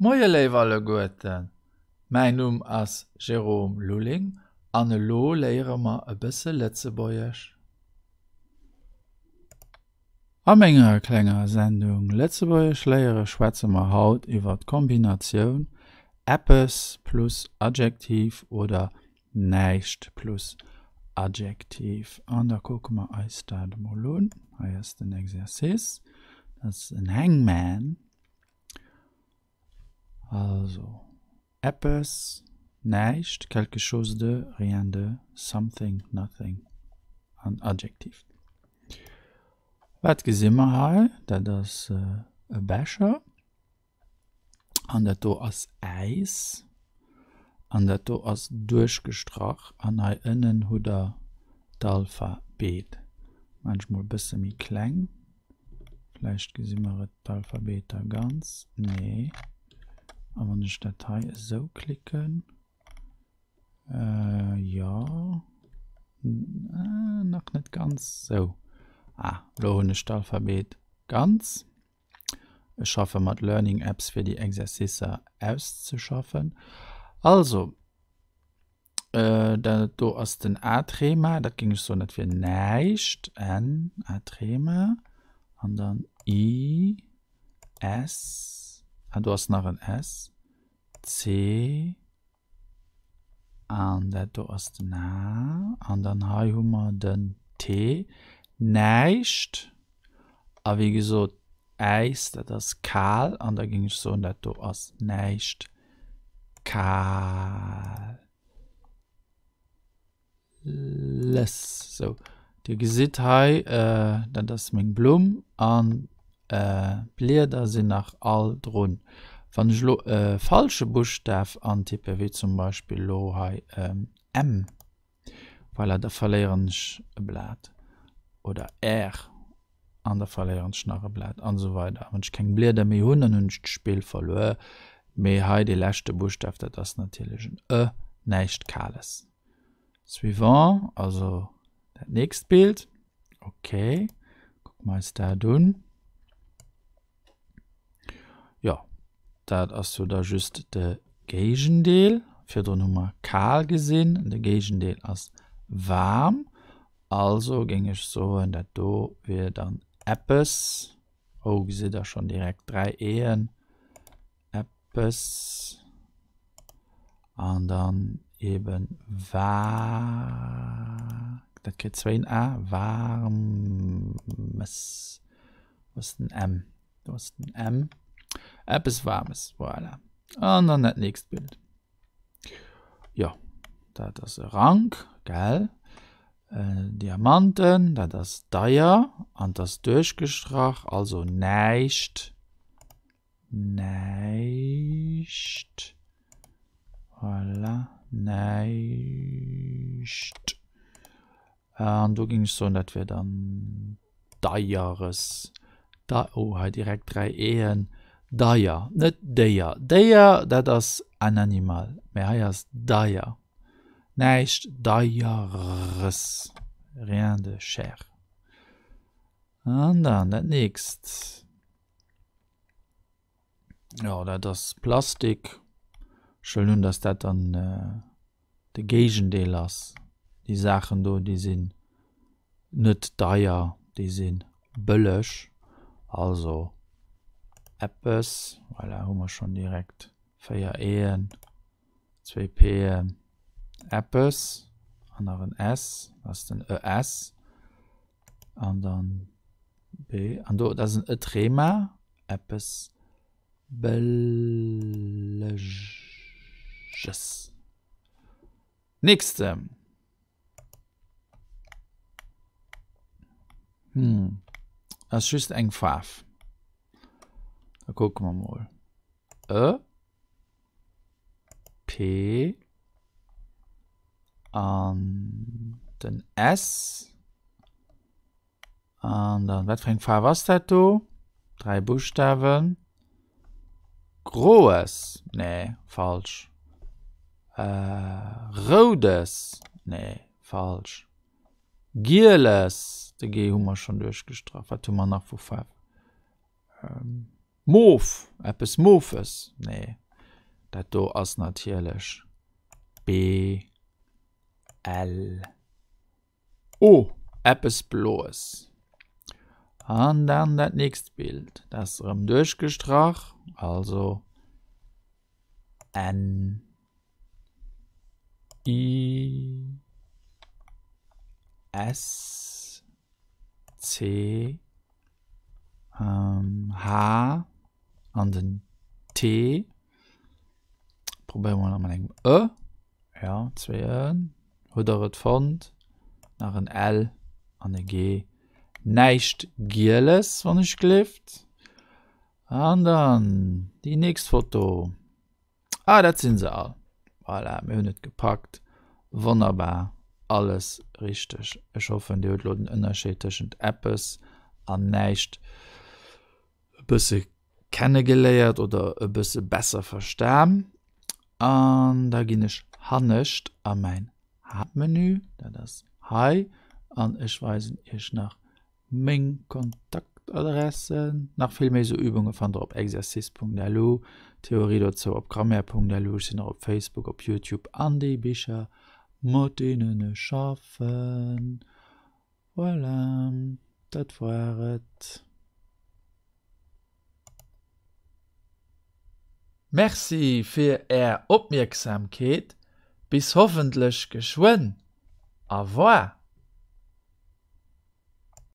Moie léif alleguerten, mäin Numm ass Jérôme Lulling an elo léiere mer e bësse Lëtzebuergesch. A menger klenger Sendung Lëtzebuergesch léiere schwätze mer haut iwwer d'Kombinatioun eppes plus Adjektiv oder näischt plus Adjektiv. An da kucke mer eis dat emol un. Hei ass den Exercice, dat ass en Hangman. Also, eppes, näischt, quelque chose de, rien de, something, nothing an Adjektiv. Wat gesi mer hei? Dat ass e Becher an dat do ass Äis an dat do ass duerchgestrach an hei ënnen hutt der d'Alphabet. Maan ech mol e bësse méi kleng. Vläicht gesi mer et d'Alphabeter ganz. Nee. A wann ech dat hei esou klicken, äh, jo, äh, nach net ganz. Sou. Ah, lo hunn ech d'Alphabet ganz. Ech schaffe mat Learning Apps fir déi Exercicer auszeschaffen. Also, Dat do ass den A-Trema, dat géing ech soen, dat wier näischt. N, A-Trema. An dann I, S, ah do ass nach en S, C, an dat do ass den H. An dann hei hu mer den T, näischt. A wéi gesot, Äis, dat ass kal. An da géing ech soen, dat do ass näischt. Kales. Sou, Dir gesitt hei, dat ass meng Blumm an d'Blieder sinn nach all drun. Wann ech elo e falsche Buschtaf antippen, wéi zum Beispill elo hei M, Voilà, da verléieren ech e Blat. Oder R, an da verléieren ech nach e Blat an esou weider. Wann ech keng Blieder méi hunn, dann hunn ech d'Spill verluer. Mee hei dee leschte Buschtaf, dat ass natierlech en Ë, näischt Kales. Suivant, also dat nächst Bild. Ok, kucke mer eis dat un. Jo, dat ass jo da just de Géigendeel. Virdrun hu mer kal gesinn, de Géigendeel ass waarm. Also géing ech soen, dat do wier dann eppes, oh gesitt der schonn direkt 3 E'en, eppes an dann eben war, dat kritt zwéin A, waarmes, wou ass den M, do ass den M, eppes Waarmes, voilà. An dann dat nächst Bild. Jo, dat ass e Rank, gell? Diamanten, dat ass deier an 't ass duerchgestrach, also näischt. Näischt. Voilà, näischt. An do géing ech soen, dat wär dann Deieres. Da, oh, hei direkt 3 E'en. Deier, net Déier. Déier, dat ass en Animal, mä hei ass deier. Näischt Deieres. Rien de cher. An dann dat nächst. Jo, dat ass Plastik. Ech huelen un, dass dat dann de Géigendeel ass. Déi Saachen do, déi sinn net deier, déi si bëlleg. Also eppes, voilà, hu mer schonn direkt 4 E'en, zwéi P'en, eppes an nach en S, dat ass den ES. An dann B, an do, dat ass en E-Trema, eppes Bëlleges. Nächste. Hm, ass just eng Faarf. Da kucke mer mol. E, P an den S. An dann, wat fir eng Faarf ass dat do? 3 Buschtawen. Groes? Nee, falsch. Äh, roudes? Nee, falsch. Gieles? De G hu mer schonn duerchgestrach. Wat hu mer nach vu Faarf? Ähm, mof! Eppes Mofes? Nee, dat do ass natierlech B, L, O, eppes Bloes. An dann dat nächst Bild, dat ass erëm duerchgestrach, also N, I, S, C, H an den T. Probéiere mer nach mat engem E. Ja, zwee E'en. Hutt der et fonnt? Nach en L an e G. Näischt Gieles, wann ech gleeft. An dann déi nächst Foto. Ah, dat sinn se all. Voilà, mir hunn et gepackt. Wonnerbar, alles richteg. Ech hoffen, dir hutt elo den Ënnerscheed tëschent eppes an näischt e bësse kennegeléiert oder e bësse besser verstan. An da ginn ech hannescht a mäin Haaptmenü, dat ass hei, an ech weisen iech nach Meng Kontaktadressen, nach vill méi sou Übunge fannt der op exercice.lu, Theorie dozou op grammaire.lu, ech sinn och op Facebook, op Youtube an déi Bicher mat deenen ech schaffen. Voilà, dat war et. Merci fir är Opmierksamkeet, bis hoffentlech geschwënn. Au revoir.